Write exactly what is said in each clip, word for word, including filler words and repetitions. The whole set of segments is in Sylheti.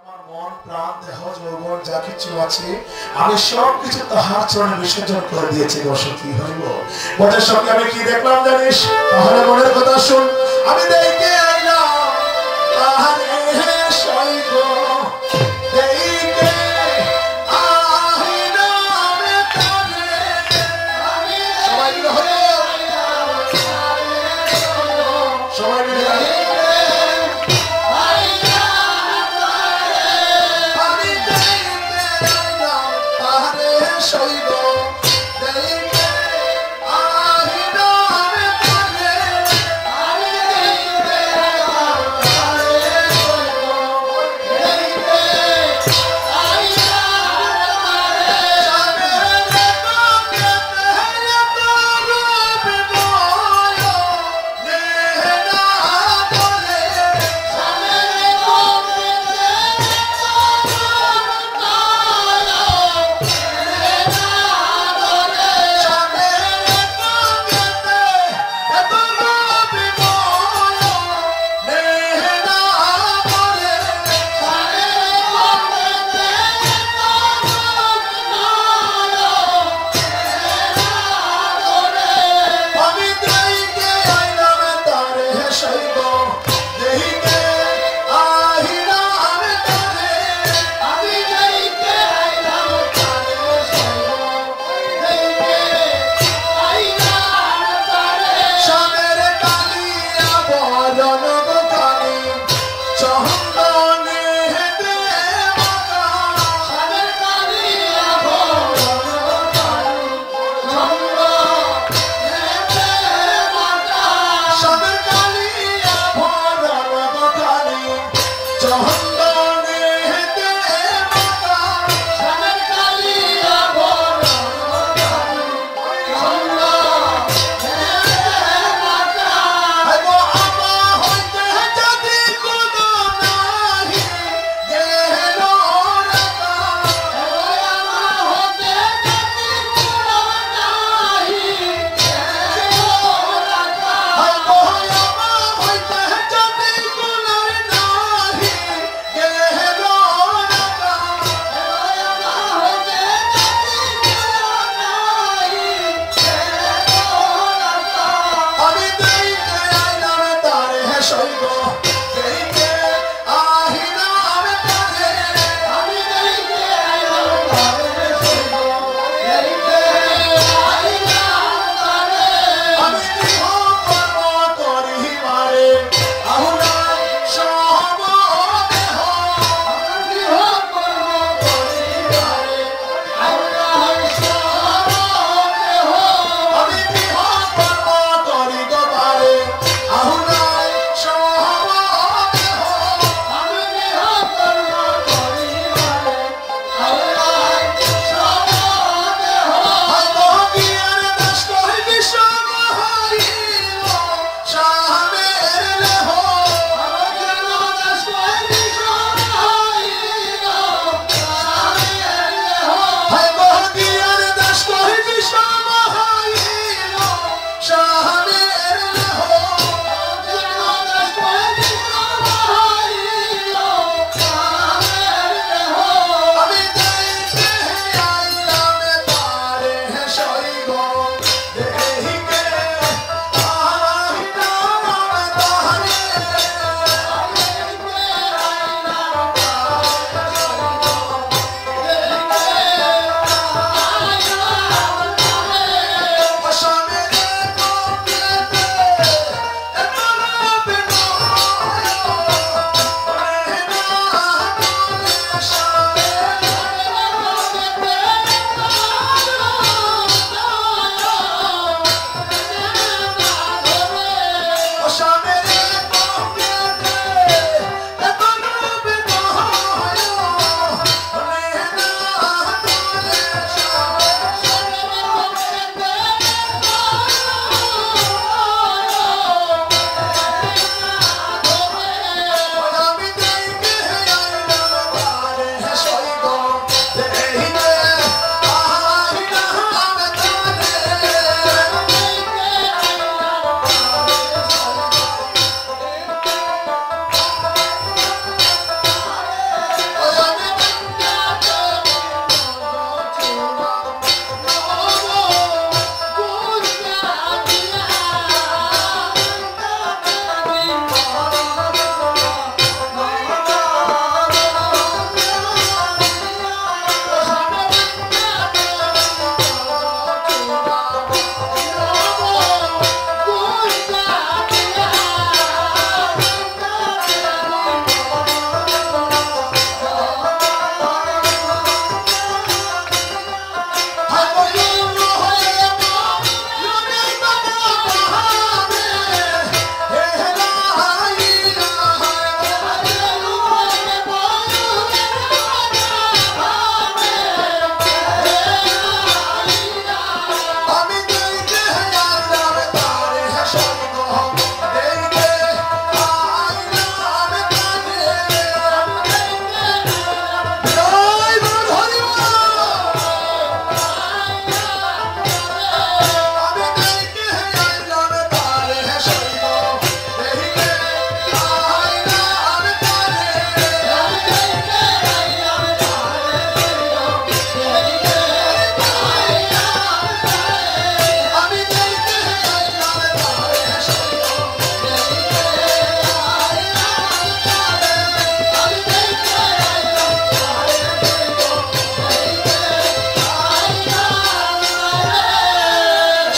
আমার মন, প্রাণ, দেহ, যৌবন, যা কিছু আছে, আমি সব কিছু তাহার চরণে বিসর্জন করে দিয়েছি গো সখী। হরি বল। বলছে, সখী, আমি কি দেখলাম জানিস? তাহলে মনের কথা শুন। আমি দেখে আইলাম তাহারে সইব, দেখে আইলাম তারে। সবাই মিলে হরি বল। সবাই মিলে।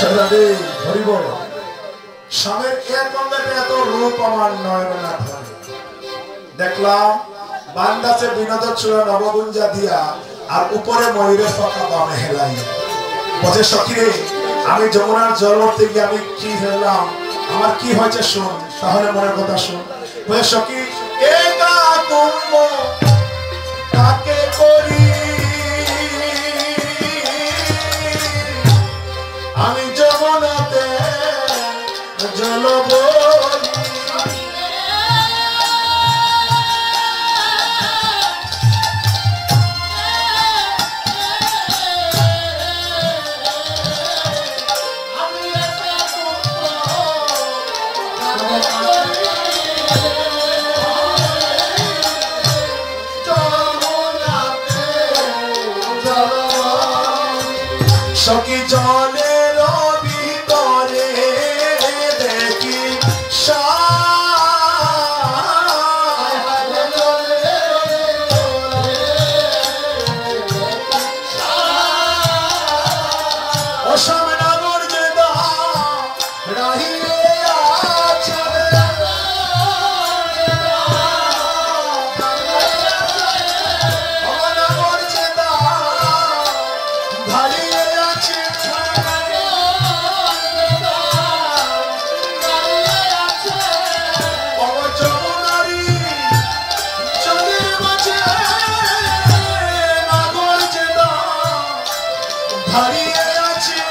রাধে, হরি বল। স্বামীর এক অঙ্গেতে এত রূপ আমার নয়ন না ধরে। দেখলাম বান্দাছে বিনোদন চূড়া নবগুঞ্জা দিয়া, আর উপরে ময়ূরের পাখা বামে হেলাই। বলছে, "সখী রে, আমি যমুনার জল ভরতে গিয়ে আমি কি হেলাম, আমার কি হয়েছে শোন, তাহলে মনের কথা শোন।" বলছে, "সখী, একা কুম্ভ কাকে করি, আমি যমুনাতে জল ভরি।" সখী জলের ভিতরে দেখি সাপ। ও সামনাগর যে দা রাহিয়ে আছে। ও নাগর যে দা ধারিয়ে আছে। ও যমুনারি জলের মাঝে নাগর যে দা ধারিয়ে আছে।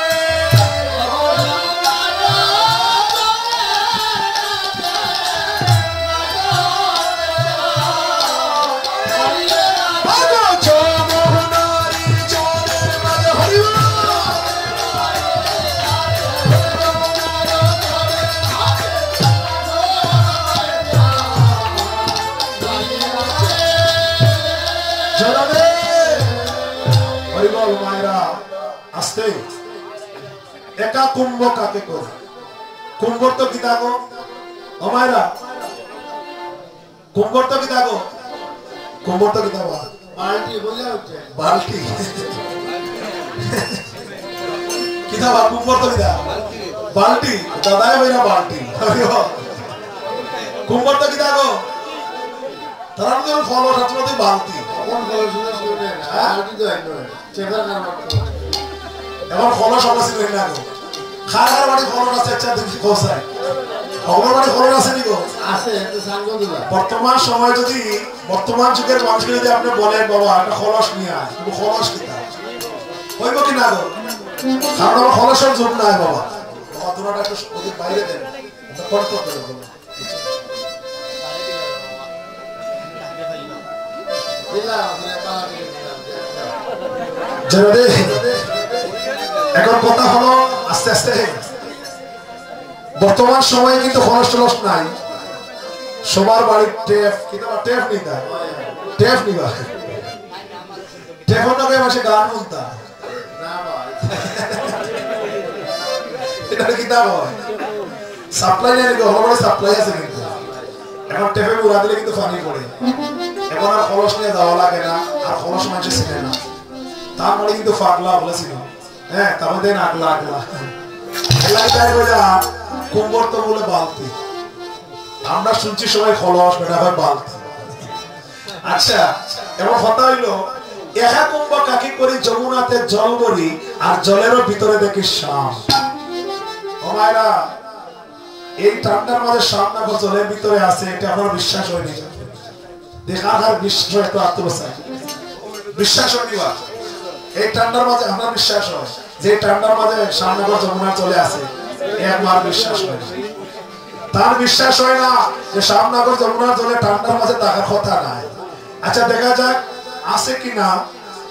জোরে। হরি বল মায়েরা, আস্তে। একা কুম্ভ কাকে করে? কুম্ভর তো কিতা গো? ও মায়েরা, কুম্ভর তো কিতা গো? কুম্ভর তো কিতা বা? বালতি বুঝা হচ্ছে। বালতি। কিতা বা? কুম্ভর তো কিতা? বালতি। দাদাই বইরা বালতি। কুম্ভর তো কিতা গো? তারা তো কলস আছে, বালতি। কোন কলস শুনে না? হ্যাঁ? বালতি তো এক নয়। চেহারা খারাপ তো। এখন কলস আমরা চিনি না গো। কার কার বাড়ি কলস আছে, একটা দেখি কলস নাই। আমার বাড়ি কলস আছে নি গো? আছে, একটা সাঙ্গ দিলা। বর্তমান সময় যদি, বর্তমান যুগের মানুষকে যদি আপনি বলেন, "বাবা, একটা কলস নিয়ে আয়", কিন্তু কলস কিতা? হইব কি না গো? কারণ আমার কলসের যুগ নাই বাবা। বাবা, তোরা একটু ওদের বাইরে দেন, একটা কলস করতে দেবো। জোরে। এখন কথা হলো আস্তে আস্তে, বর্তমান সময়ে কিন্তু কলস টলস নাই, সবার বাড়ির টেপ, কিতা বা টেপ নিতা, টেপ নিবা, টেপর লগে মাসে গান শুনতা। এটা কিতা হয়? সাপ্লাই নেই নাকি? হলো বড় সাপ্লাই আছে কিন্তু। এখন টেপে মুড়া দিলে কিন্তু পানি পড়ে। এখন আর কলস নিয়ে যাওয়া লাগে না, আর কলস মানুষে চিনে না। তার মানে কিন্তু পাগলা বলেছিল। হ্যাঁ, তার মধ্যে আগলা, আগলা। এলাই তাই বলে, কুম্ভর তো বলে বালতি। আমরা শুনছি সবাই কলস, বেটা হয় বালতি। আচ্ছা, এবার কথা হইল, একা কুম্ভ কাকে করি, যমুনাতে জল ভরি, আর জলেরও ভিতরে দেখি সাপ। ও মায়েরা, এই ঠান্ডার মাঝে সাপ নাগর জলের ভিতরে আছে, এটা আমার বিশ্বাস হয়নি। দেখা আর বিশ্বাস হয় একটু আত্মবস্থায়। বিশ্বাস হয়নি বা? এই ঠান্ডার মাঝে আপনার বিশ্বাস হয় যে এই ঠান্ডার মাঝে সাপ নাগর যমুনার জলে আছে? একবার বিশ্বাস হয় না। তার বিশ্বাস হয় না যে সাপ নাগর যমুনার জলে ঠান্ডার মাঝে থাকার কথা নাই। আচ্ছা, দেখা যাক আছে কি না।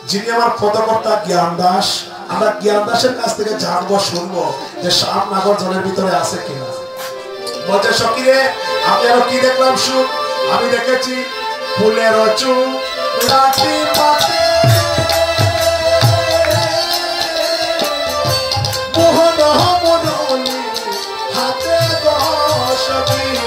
যিনি আমার পদকর্তা জ্ঞান দাস, আমরা জ্ঞান দাসের কাছ থেকে জানবো, শুনবো যে সাপ নাগর জলের ভিতরে আছে কিনা। বলছে, "সখী রে, আমি আরো কি দেখলাম? শুন, আমি দেখেছি ফুলের চূড়াটি পাতে, মোহন মুরলী হাতে গো সখী।"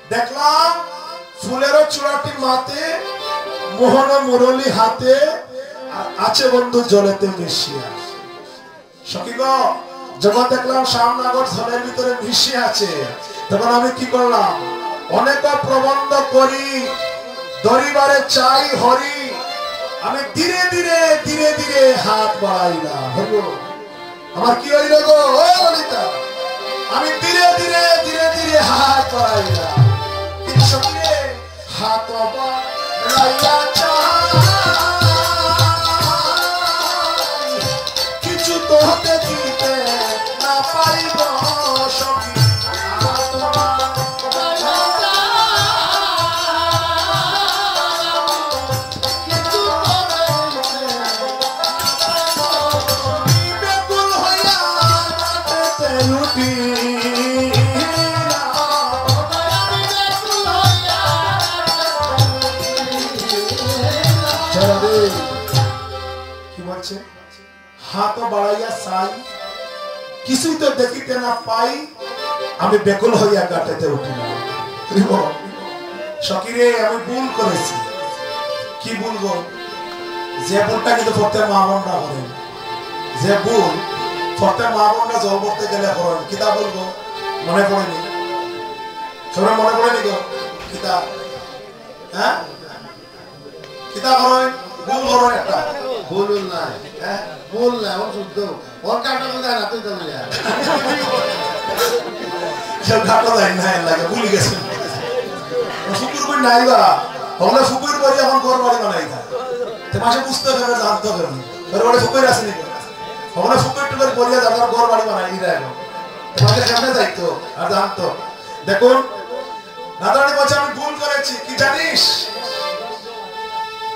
দেখলাম ফুলেরও চূড়াটি মাতে, মোহন মুরলী হাতে, আর আছে বন্ধু জলেতে মিশিয়া। সখী গো, যখন দেখলাম শ্যামনগর জলের ভিতরে মিশে আছে, তখন আমি কি করলাম? অনেক প্রবন্ধ করি, ধরিবারে চাই হরি, আমি ধীরে ধীরে, ধীরে ধীরে হাত বাড়াইলাম। হরি বল। আমার কি হইল গো, ও ললিতা? আমি ধীরে ধীরে, ধীরে ধীরে হাত বাড়াইলাম। কিন্তু সখী রে, হাত বাড়াইয়া চাই, কিছু তো দেখিতে না পাইব সখী। হাত বাড়াইয়া চাই, কিছু তো দেখিতে না পাইব। বেকুল হইয়া কাটেতে লুটি। কি বলছে? হাত বাড়াইয়া চাই, কিছুই তো দেখিতে না পাই, আমি বেকুল হইয়া কাটেতে উঠি না। সখী রে, আমি ভুল করেছি। কি ভুল গো? যে ভুলটা কিন্তু প্রত্যেক মা বোনরা করেন, যে ভুল প্রত্যেক মা বোনরা জল ভরতে গেলে করেন। কিতা ভুল গো? মনে পড়েনি? সবার মনে পড়েনি গো? কিতা? হ্যাঁ? কিতা করইন? ভুল করইন একটা। ভুল নাই। হ্যাঁ? ভুল নাই, ও শুদ্ধ। ওর কাটা তো যায় না, তুই তো মিলে। কেউ কাটা যায় না, এর লাগে, ভুলি গেছে। ও ফুকুর কই নাই বা? ওগুলো ফুকুর করি এখন ঘর বাড়ি বানাই না। তে মাসে বুঝতে হবে, জানতে হবে। ঘর বাড়ি ফুকুর আছে নাকি? ওগুলো ফুকুর টুকুর করিয়া যার ঘর বাড়ি বানাই না এখন। তে মাসে কেমনে যাইতো? আর জানতো। দেখুন, রাধারানী বলছে, "আমি ভুল করেছি, কি জানিস?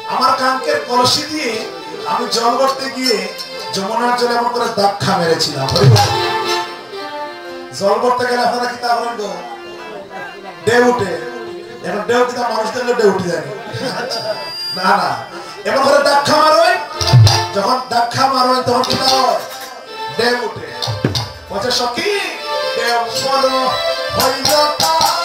আমার কাঙ্কের কলসি দিয়ে আমি জল ভরতে গিয়ে যমুনার জলে এমন করে ধাক্কা মেরেছিলাম।" জল ভরতে গেলে আপনারা কিতা করেন গো? ঢেউ উঠে। এখন ঢেউ কিতা মানুষ দেখলে ঢেউ উঠে যায়? না, না। এমন করে ধাক্কা মারইন, যখন ধাক্কা মারইন তখন কিতা হয়? ঢেউ উঠে। বলছে, "সখী, ঢেউ বড় হইল তা।"